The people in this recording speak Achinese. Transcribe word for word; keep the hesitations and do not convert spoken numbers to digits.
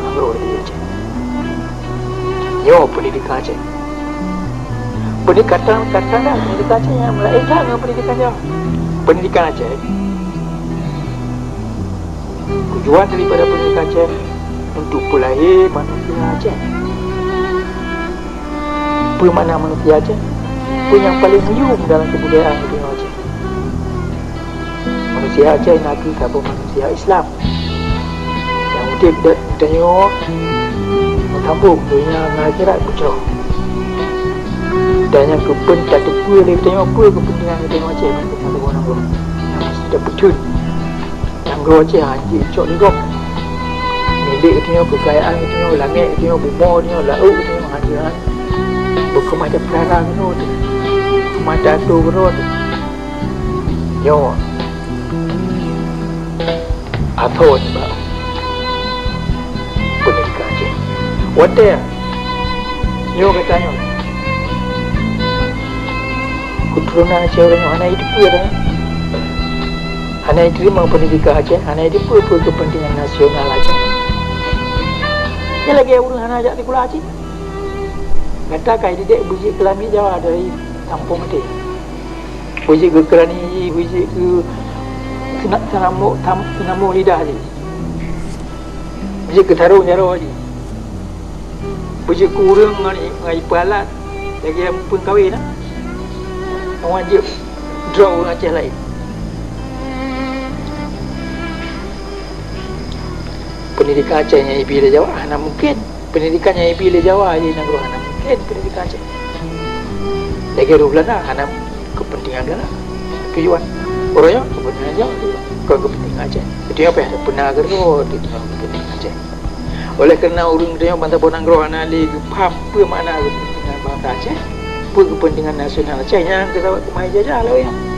Nanggroe di Aceh. Nyoe pendidikan Aceh. Pendidikan, kadang-kadang pendidikan Aceh nyang laén that ngon pendidikan Jawa. Pendidikan Aceh, tujuan daripada pendidikan Aceh untuk peulahé manusia Aceh. Peue makna manusia Aceh? Peue nyang paleng meuyuem dalam kebudayaan ureueng Aceh? Manusia Aceh nakeuh saboh manusia Islam nyang udeb di tanyoe meusambong donya ngon akhirat beujroh. Dan nyang keupeuen tateupeue lé tanyoe peue keupeuntengan tanyoe Aceh ban geutanyoe nanggroe. Nyang meusti tapeutheun. Nanggroe Aceh hana jicok lé gob. Milék geutanyoe, keukayaan geutanyoe, langét geutanyoe, bumoe geutanyoe, laôt geutanyoe, hana jeuet. Beukeumah cit peukara geutanyoe teuh. Beukeumah cit atô geutanyoe teuh. Nyoe asoe nibak pendidikan Aceh. Watèe nyoe gata nyoe, keuturonan Aceh uroe nyoe hana jiteupeue dah. Hana jiteurimong pendidikan Aceh, hana jiteupeue peue keupeuntengan nasional Aceh. Nyan lagèe ureueng hana jak sikula cit. Gata ka ididek beujeuet keu lamiet Jawa dari kampung maté. Beujeuet keu keurani, beujeuet keu sena-, seunamok, tam-, seunamok lidah jih. Beujeuet keu sarong jaroe jih. Beujeuet keu ureueng ngon, ngon ipeualat lagèe peue kawin na. Ngon jeuet droe ureueng Aceh laén. Pendidikan Aceh nyang ibi lé Jawa hana mungken. Pendidikan nyang ibi lé Jawa di nanggroe hana mungken pendidikan Aceh. Lagèe ureueng Beulanda hana keupeuntengan Beulanda tujuan. Ureueng nyoe keupeuntengan Jawa tujuan. Kon keupeuntengan Aceh. Itu nyang payah peuna keudroe di teungoh keupeuntengan Aceh. Oleh karena ureueng geutanyoe bansa boh nanggroe hana lé geupaham peue makna keupeuntengan bansa Aceh, peue keupeuntengan nasional Aceh nyang geutawök keumae jajah lé ureueng nyoe.